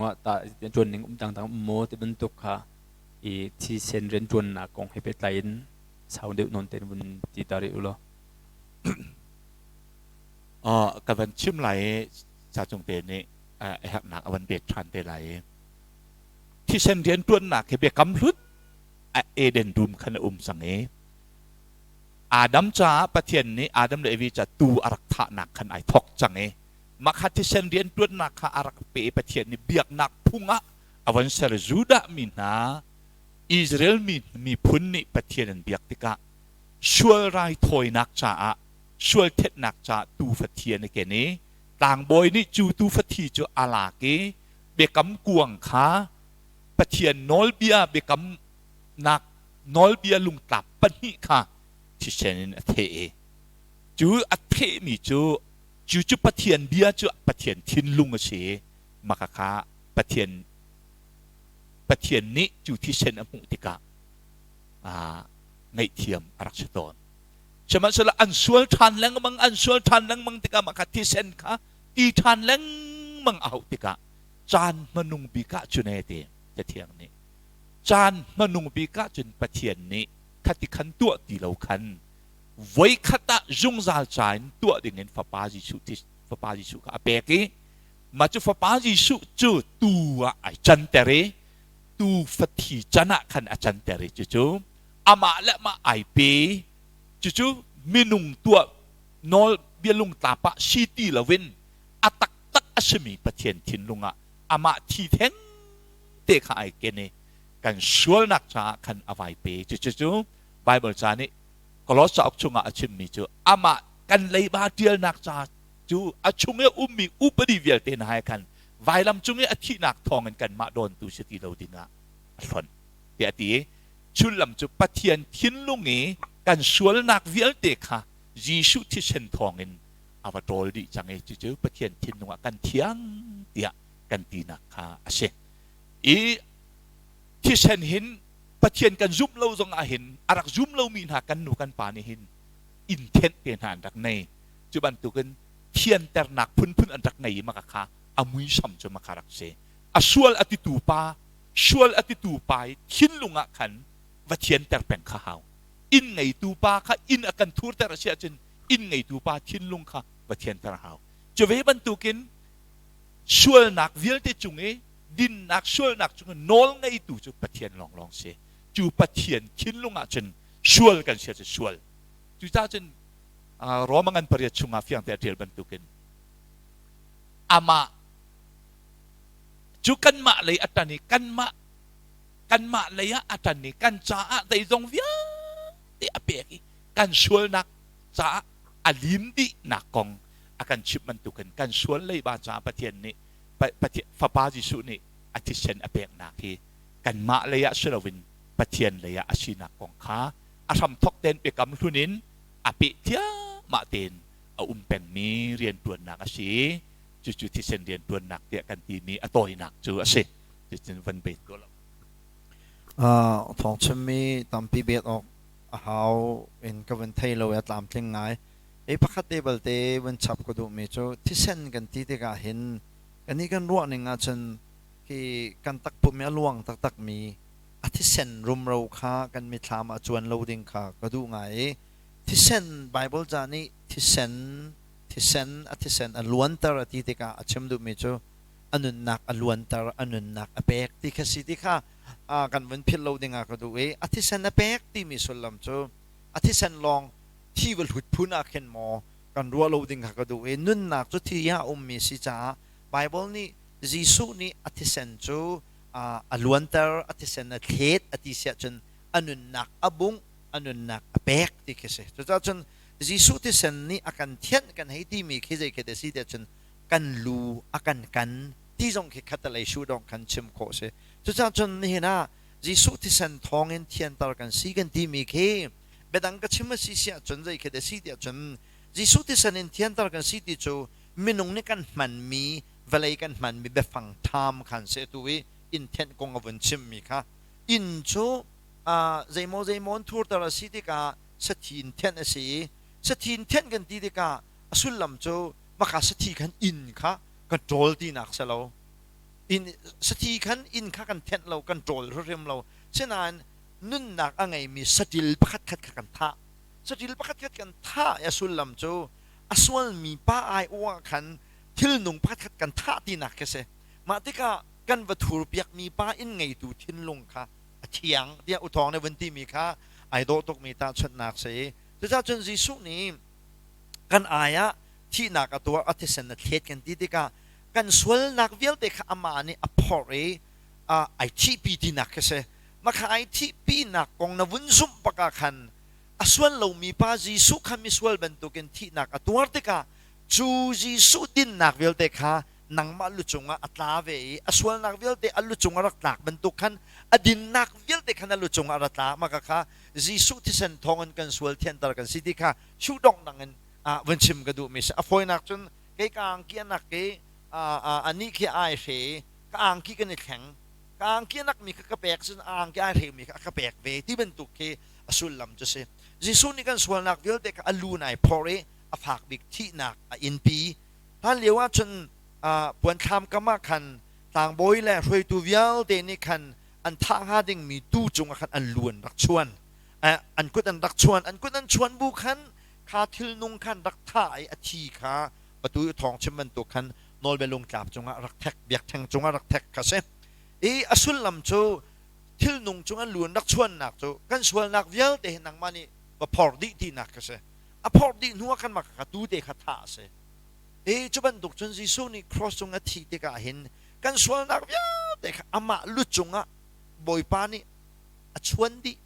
Ah tah ṭuan ning um dangdang um maw ti bantuk kha i thisen rianṭuannak kong he pehtlai in sau deuh nawn tein vun ti ta rih u law. Ka van chim lai i ca cung te nih a herhnak a van pek ṭhan te lai i thisen rianṭuannak hi biakam hlut a Eden dum khan a um cang i Adam caah Pathian nih Adam le Evi ca tuu a rak thahnak khan ai thawk cang i mah kha thisen rianṭuannak kha a rak pe i Pathian nih biaknak phung ah a von ser. Judah mi hna Israel mi miphun nih Pathian an biak tikah sual raithawinak caah sual thetnak caah tuufa thi an i ken i tlangbawi nih cu tuufa thi cu a lak i biakam kuang kha Pathian nawlbia biakamnak nawlbia lungtlap pahnih kha thisen in a theh i cu a thehmi cu Cu cu Pathian bia cu Pathian thinlung a si i maka kha Pathian Pathian nih cu thisen a hmuh tikah ngaihthiam a rak si tawn. Sihmanhsehlaw an sual ṭhan lengmang, an sual ṭhan lengmang tikah mah kha thisen kha ti ṭhan lengmang a hauh tikah caan hmanung bik ah cun ee ti Cathiang nih caan hmanung bik ah cun Pathian nih khati khan tuah ti lo khan voikhat ah zungzal ca in tuah dingin Fapa Jesuh Fapa Jesuh kha a pek i mah cu Fapa Jesuh cu tuu ah ai canter i tuu fathi can ah khan a canter i cucu amah le amah ai pe. Cucu minung tuah nawl bialung tlap ah si ti loin a taktak a simi Pathian thinlung ah amah thi theng te kha ai ken i kan sualnak caah khan a vai pe. Cucu cu Baibal ca nih Kolos cauk chungah a chimmi cu amah kan leiba ṭialnak ca cu a chung i a ummi upadi vialte hna he khan vailam cung i a thihnak thawngin kanmah dawntu si ti lo dingah a hlonh tiah a ti i sullam cu Pathian thinlung i kan sualnak vialte kha Jesuh thisen thawngin a va ṭawl dih cang i cucu Pathian thinlung ah kan thiang tiah kan tinak kha a si. I thisen hin Pathian kan zumh lo zong ah hin a rak zum lomi hna kan nu kan pa nih hin inn thenh te hna an rak nei. Cu bantukin thianternak phunphun an rak ngei i maka kha a muisam cu maka rak si. A sual a titu pa, sual a titu pa i thinlung ah khan va thianter peng kha hau. Inn ngeitu pa kha inn a kan thurter a si ahcun inn ngeitu pa thinlung kha va thianter a hau. Cu ve bantukin sualnak vialte cung i dinnak sualnak cung nawl ngeitu cu Pathian lawnglawng si. Cu Pathian thinlung ah cun sual kan si cu sual. Cucaah cun Roma ngan pariat chungah fiangte a ṭial bantukin amah cu kanmah lei a ṭan i kanmah kanmah lei ah a ṭan i kan caah zeizong vialte a pek i kan sualnak caah a lim dihnak kong a kan chimh bantukin kan sual leiba caah Pathian nih Pathian Fapa Jesuh nih a thisen a peknak hi kanmah lei ah si loin Pathian lei ah a sinak kong kha a hramthok tein biakam hlun in a peh thiahmah tein a um pengmi rianṭuannak a si i cucu thisen rianṭuannak tiah kan timi a tawinak cu a si. Cucun van bet ko lo. Thawng chimmi tampi bet awk a hau in ka vun thei lo i a tlamtling ngai. Hi pakhat te balte vun chap ka duhmi cu thisen kan ti tikah hin kannih kan ruah ning ahcun khi kan takpum i a luang taktakmi a thisen rumro kha kan mithlam ah cuan lo ding kha ka duh ngai i thisen Bible ca nih thisen thisen a thisen a luanter a ti tikah a chim duhmi cu a nunnak a luanter a nunnak a pek ti kha si ti kha kan vun philh lo ding ah ka duh i a thisen a pek timi sullam cu a thisen lawng thi va hlut phun ah khin maw kan ruah lo ding kha ka duh i nunnak cu thi ah a ummi si caah Bible nih Jesuh nih a thisen cu a luanter a thisen a thlet a ti siah cun a nunnak a bungh a nunnak a pek ti khi si. Cucaah cun Jesuh thisen nih a kan thianh kan hei timi khi zei khi te si tiah cun kan lu a kan kan ti zong khi khatalei shu dong khan chim khawh si. Cucaah cun nihin ah Jesuh thisen thawngin thianter kan si kan timi khi biadang ka chim a si si ahcun zei khi a si tiah cun Jesuh thisen in thianter kan si ti cu minung nih kan hmanmi vawlei kan hmanmi biafang tham khan si atu i inn thenh kong a vun chimmi kha inn cu zeimaw zeimaw in thurter a si tikah sathi in thenh a si i sathi in thenh kan ti tikah a sullam cu maka sathi khan inn kha kan ṭawl tinak si lo. In sathi khan inn kha kan thenh lo, kan ṭawl hrimhrim lo. Sinain nunnak a ngeimi saṭil pakhat khat kha kan thah. Saṭil pakhat khat kan thah i a sullam cu a sualmi pa aiawh ah khan thilnung pakhat khat kan thah tinak khi si. Mah tikah kan va thurpiakmi pa inn ngeitu thinlung kha a thiang tiah uthawng nih vun timi kha ai dawh tukmi tahchunhnak si. Cucaah cun Jesuh nih kan ai ah thihnak a tuah, a thisen a thlet kan ti tikah kan sualnak vialte kha amah nih a phorh i ai thihpi tinak khi si. Mah kha ai thihpinak kong na vun zumh bak ah khan a sual lomi pa Jesuh kha misual bantukin thihnak a tuar tikah cu Jesuh dinnak vialte kha nangmah lu cungah a tla ve i a sualnak vialte a lu cungah rak tlak bantuk khan a dinnak vialte khan a lu cungah ra tla. Mah kha Jesuh thisen thawngin kan sual thianter kan si ti kha sudongh dang in vun chim ka duhmi si. A fawinak cun kei ka angki anak i anih khi ai hre i ka angki kan i thleng, ka angki anak mi kha ka pek cun a angki ai hre mi kha a ka pek ve ti bantuk khi a sullam cu si. Jesuh nih kan sualnak vialte kha a lu in ai phorh i a fak bik thihnak a inpi. Hlan lio ah cun puanthlam kam ah khan tlangbawi le hruaitu vialte nih khan an thah hnga dingmi tuu cungah khan an lu an rak chuan, an kut an rak chuan. An kut an chuan bu khan kha thilnung khan rak thah i a thi kha atu i thawng chim bantuk khan nawlbia lungtlap cungah rak thek, biakṭheng cungah rak thek kha si. I a sullam cu thilnung cung an lu an rak chuannak cu kan sualnak vialte hi nangmah nih va phor dih tinak kha si. A phorh dih hnu ah khan mah kha tuu te kha thah a si. I cu bantuk cun Jesuh nih cross cung a thih tikah hin kan sualnak vialte kha amah lu cungah Bawipa nih a chuan dih.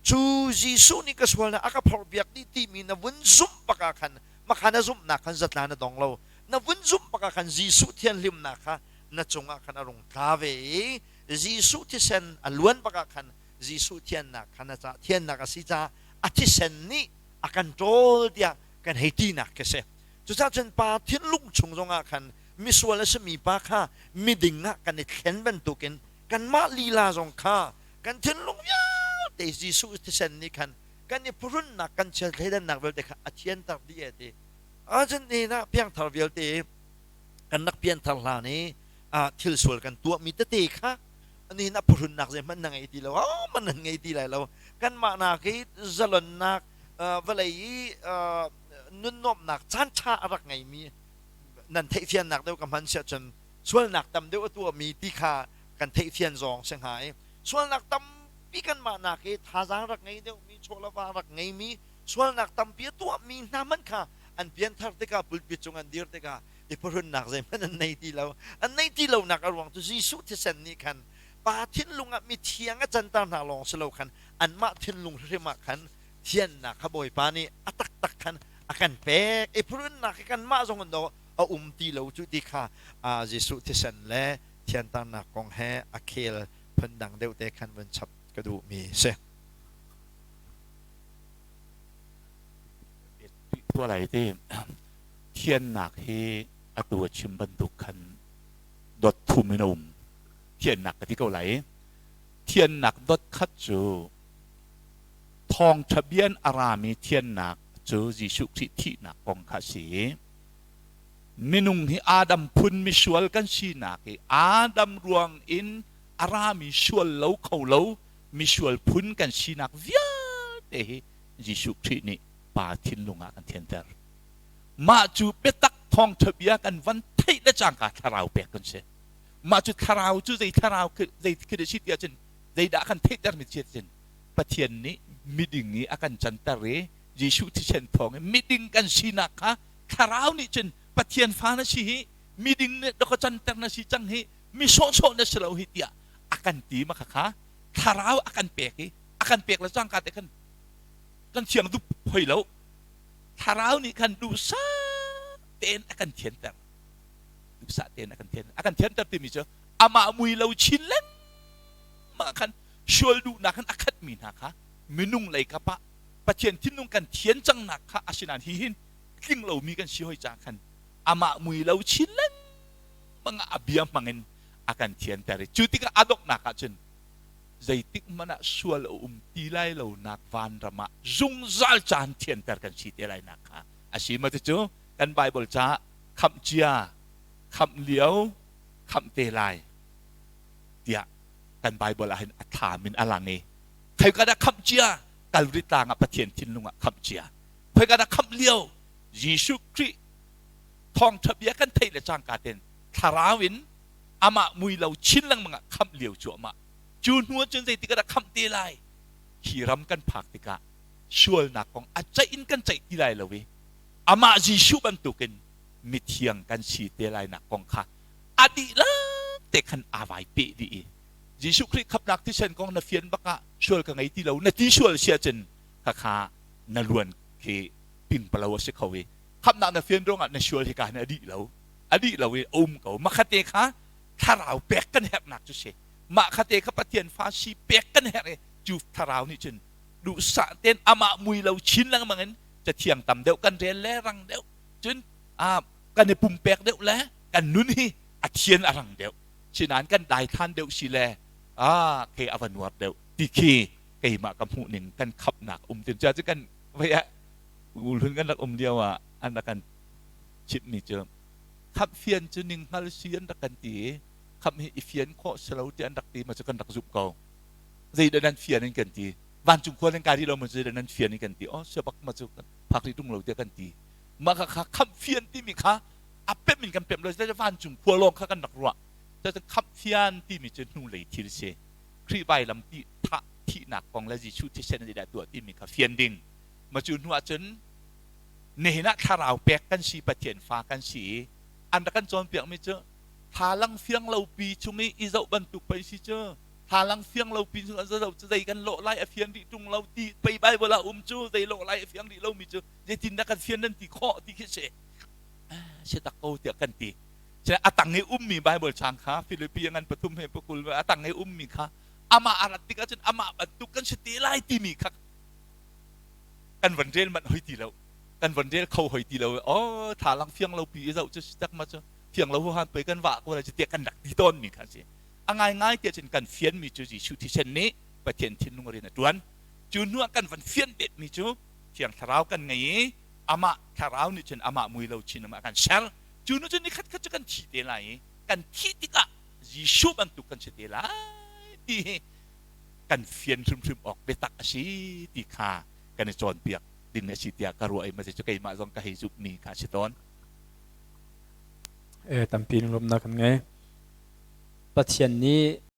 Cu Jesuh nih ka sualnak a ka phorhpiak dih timi na vun zumh bak ah khan makha na zumhnak khan zatla na dong lo. Na vun zumh bak ah khan Jesuh thianhlimnak kha na cungah khan a rung tla ve i Jesuh thisen a luan bak ah khan Jesuh thiannak kha na ca thiannak a si caah a thisen nih a kan ṭawl tiah kan hei tinak khi si. Cucaah cun pa thinlung chung zongah khan misual a simi pa kha miding ah kan i thlen bantukin kanmah lila zong kha kan thinlung vialte Jesuh thisen nih khan kan i phuhrunnak, kan chiat thleidannak vialte kha a thianter dih e ti. Ahcun ni ah piangthar vialte kan rak pianthar hlan i thil sual kan tuahmi tete kha nihin a phuhrunnak zeihmanh na ngei ti lo, ahohmanh nan ngei ti lai lo. Kanmah nak i zalonnak, vawlei i nunnuamhnak caan ṭha a rak ngeimi nan theihfiannak deuh ka hman siah cun sualnak tam deuh a tuahmi ti kha kan theihfian zong si hnga i sualnak tampi kanmah nak i thazaang rak ngei deuhmi, chawlava rak ngeimi, sualnak tampi a tuahmi hna hmanh kha an pianthar tikah, pulpit cung an dir tikah i phuhrunnak zeihmanh an nei ti lo. An neih ti lonak a ruang cu Jesuh thisen nih khan pa thinlung ah mithiang a canter hna lawng si lo khan anmah thinlung hrimhrim ah khan thiannak kha Bawipa nih a taktak khan a kan pek i phuhrunnak hi kanmah zong in do a um ti lo cu ti kha Jesuh thisen le thianternak kong he a khel phundang deuh te khan vun chap ka duhmi si. Tuah lai ti. Thiannak hi atu a chim bantuk khan dot thum in a um. Thiannak ka ti ko lai i thiannak dot khat cu thawngṭha bia in a rami thiannak cu Jesuh Khrih thihnak kong kha a si i minung hi Adam phun misual kan sinak i Adam ruang in a rami sual lo kho lo misual phun kan sinak vialte hi Jesuh Khrih nih Pa thinlung ah kan thianter. Mah cu biatak thawngṭha bia kan van theih le cangka thlarau pek kan si. Mah cu thlarau cu zei thlarau zei khi si ti ahcun zeidah kan theihter mi si cun Pathian nih miding i a kan canter i Jesuh thisen thawng in miding kan sinak kha thlarau nih cun Pathian fa na si hi, miding nih ka canter na si cang hi, mi sawhsawh na si lo hi tiah a kan ti ma kha kha thlarau a kan pek i a kan pek le cangka te khan kan thiang dup hoi lo. Thlarau nih khan duhsah tein a kan thianter, duhsah tein a kan thian a kan thianter timi cu amah mui lo chin lengmang khan sual duhnak khan a khatmi hna kha minung lei kap ah Pathian thinlung kan thian cangnak kha asinain hi hin tling lomi kan si hoi ca khan amah mui lo chin lengmang ah a bia hmangin a kan thianter i cu tikah a donghnak ah cun zeitik hmanh ah sual a um ti lai lo nak vanram ah zungzal caan thianter kan si te lai nak kha a si. Ma cucu kan Bible ca khamh cia, khamh lio, khamh te lai. tiah kan Bible ah hin a thlam in a lang i khoika dah khamh cia? Kalvari tlang ah Pathian thinlung ah khamh cia. Khoika dah khamh lio? Jesuh Khrih thawngṭha bia kan theih le cangka ten thlarau in amah mui lo chin lengmang ah khamh lio cuahmah. Cu hnu ah cun zeitik ah dah khamh te lai? Hi ram kan phak tikah sualnak kong a ceih in kan ceih ti lai lo i amah Jesuh bantukin mithiang kan si te lainak kong kha a dihlak te khan aa vai peh dih i Jesuh Khrih khamhnak thisen kong na fian bak ah sual ka ngei ti lo na ti sual si ahcun khakha na luan khi pingpalo a si kho i khamhnak na fian ruangah na sual hika hin a dih lo, a dih lo i a um ko. Makhate kha thlarau pek kan herhnak cu si. Mah khate kha Pathian fa si pek kan herh i cu thlarau nih cun duhsah tein amah mui lo chin lengmang in cathiang tam deuh kan rel le rang deuh cun kan i pumpek deuh le kan nun hi a thian a rang deuh. Sinain kan daithlan deuh si le a ke a va nuar deuh ti khi keimah ka hmuh ning kan khapnak um tin cu kan vei ah ulhun kan rak um lio ah an rak kan chimhmi cu khamh fian cu ning hngal si an rak kan ti i khamh hi i fian khawh si lo ti an rak ti ma cu kan rak zumh ko. Zeidah nan fian in kan ti? Vancung khua nan kai rih lo ma? Zeidah nan fian in kan ti? Oh, sia bak ma cu phak rih tung lo tiah kan ti. Mah kha kha khamh fian timi kha a pemh in kan pemh lo, vancung khua lawng kha kan rak ruah. Cucu khamh fian timi cu hnulei thil si. Khrih vailam ti thah thihnak kong le Jesuh thisen zeidah tuah timi kha fian ding. Ma cu hnu ahcun nihin ah thlarau pek kan si, Pathian fa kan si i an rak kan cawnpiakmi cu thlalang fiang lo pi chung i i zoh bantuk pei si cu. Thlalang fiang lo pi chung an zoh cu zei kan lawh lai a fian rih ṭung lo ti pei Bible ah um cu. Zei lawh lai a fiang rih lomi cu zeitindah kan fian nan ti khawh ti khi si. Si tak ko tiah kan ti. A tang i ummi Bible chang kha Filipi ngan 3 he 20 a tang i ummi kha amah a rat tikah cun amah bantuk kan si te lai timi kha kan van rel manh hoi ti lo, kan van rel kho hoi ti lo. Oh, thlalang fiang lo pi i zoh cu si tak ma cu fiang lo han pei kan vah ko lai tiah kan rak ti tawn mi kha si. A ngai ngai tiah cun kan fian mi cu Jesuh thisen nih Pathian thinlung rian a tuan. Cu hnu ah kan van fian bet mi cu Thiang Thlarau kan ngei i amah Thlarau nih cun amah mui lo chin amah kan ser. Cu nu cun nikhat khat cu kan thi te lai i kan thih tikah Jesuh bantuk kan si te lai ti hi kan fian hrimhrim awk biatak a si ti kha kan i cawnpiak ding a si tiah ka ruah i mah cu keimah zong ka hei zumhmi kha a si tawn. E tampi lunglawmhnak kan ngei. Pathian nih.